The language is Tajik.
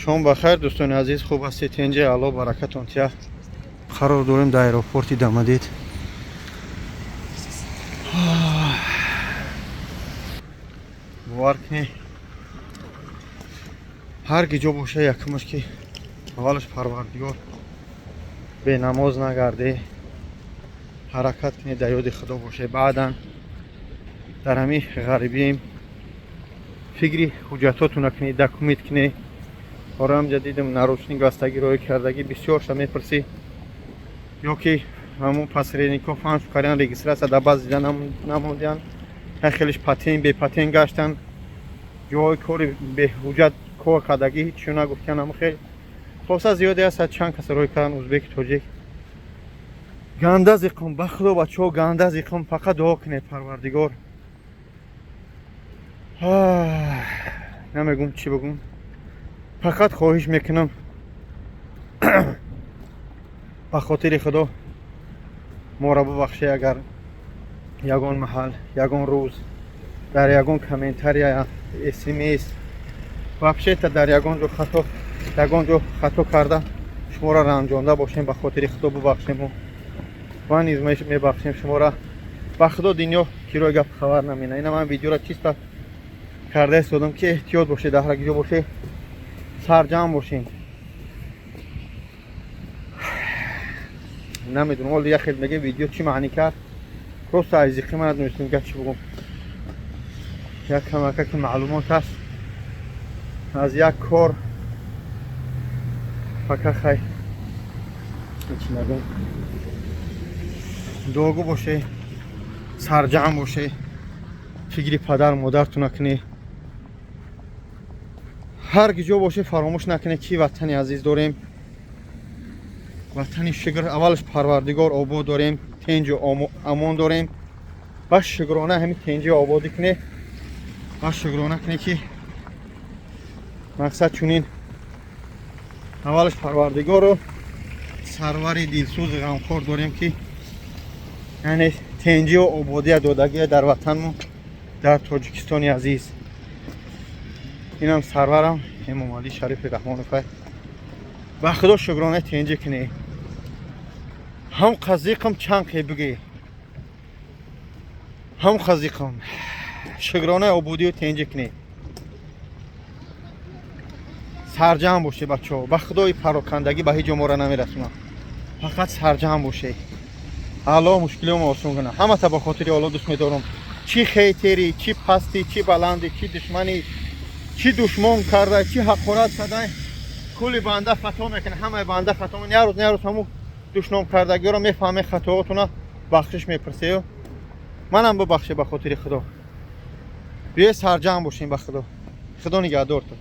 Шом бахайр, дӯстони азиз, хуб ҳастед? Тинҷе, Алло баракатон тия. Қарор дорем дар аэропорти Дамадид. Бовар кунед, ҳар ки ҷо боша, якумаш ки аввалаш Парвардигор, бенамоз нагардӣ, ҳаракат кунед, дар ёди Худо боше. Баъдан дар ҳамин ғарибием, фикри ҳуҷҷатотона кунед, документ кунед. Орамҷа дидам, наручник бастагӣ, роҳӣ кардагӣ бисёрша мепурсӣ, ё ки ҳамун посредникҳо фаҳм кардан, регистрация дар баъзе ҷа намондиан, як хелиш патент, бепатент гаштан, ҷоҳои кори беҳуҷҷат кор кардагӣ, ҳиччиё нагуфтиан. Ҳамун хел хоса зиёде аст, чанд кас роҳӣ кардан, узбеки, тоҷик. Ганда зиқум, ба Худо, бачаҳо, ганда зиқум. Фақат дуо кунед, Парвардигор. Намегум, чӣ бигум, фақат хоҳиш мекунам, ба хотири Худо моро бубахшед, агар ягон маҳал, ягон рӯз дар ягон комментария, смс, вообще-то дар ягон ҷо хато, ягон ҷо хато карда шуморо ранҷонда бошем, ба хотири Худо бубахшему ва низ мебахшем шуморо. Ба Худо, дунё кирои гап хабар намена. Ина ман видеоро чисто карда истодам, ки эҳтиёт бошед, дар ҳар ҷо бошед, сарҷамъ бошед. Намедонам, ҳоло як хел меге, видео чӣ маънӣ кард? Просто аз зиқи ман надонистем га чӣ бугум. Як камака ки маълумот аст аз як кор, фака хай, чӣ нагум. Дуогӯ боше, сарҷамъ боше, фикри падару модартона кунед. Ҳар ки ҷо боше, фаромӯш накунед, ки ватани азиз дорем, ватани шукр, аввалаш Парвардигор обод дорем, тинҷу амон дорем. Ва шукрона ҳамин тинҷи ободӣ кунед ва шукрона кунед, ки мақсад чунин: аввалаш Парвардигору сарвари дилсӯзи ғамхор дорем, ки яъне тинҷию ободия додагия дар ватанмон, дар Тоҷикистони азиз. Инам сарварам Эмомалӣ Шарифи Раҳмонов. Ба Худо, шукрона тинҷӣ кунед. Ҳам қазиқам чанд қе бигӣ, ҳам қазиқам шукронаи ободию тинҷӣ кунед, сарҷамъ боше, бачаҳо. Ба Худои, парокандагӣ ба ҳеҷ ҷо моро намерасонад. Фақат сарҷамъ боше, Алло мушкилиҳомо осон кунад. Ҳамата ба хотири Алло дӯст медорам, чӣ хейтери, чӣ пастӣ, чӣ баландӣ, чӣ душманӣ, чӣ душмон карда, чӣ ҳақорат карда. Кулли банда хато мекунад, ҳамаи банда хато. Як рӯз, як рӯз ҳамун душном кардагиро мефаҳме, хатоотона бахшиш мепурсею манам бубахше ба хотири Худо. Биё, сарҷамъ бошем, ба Худо. Худо нигаҳдортон.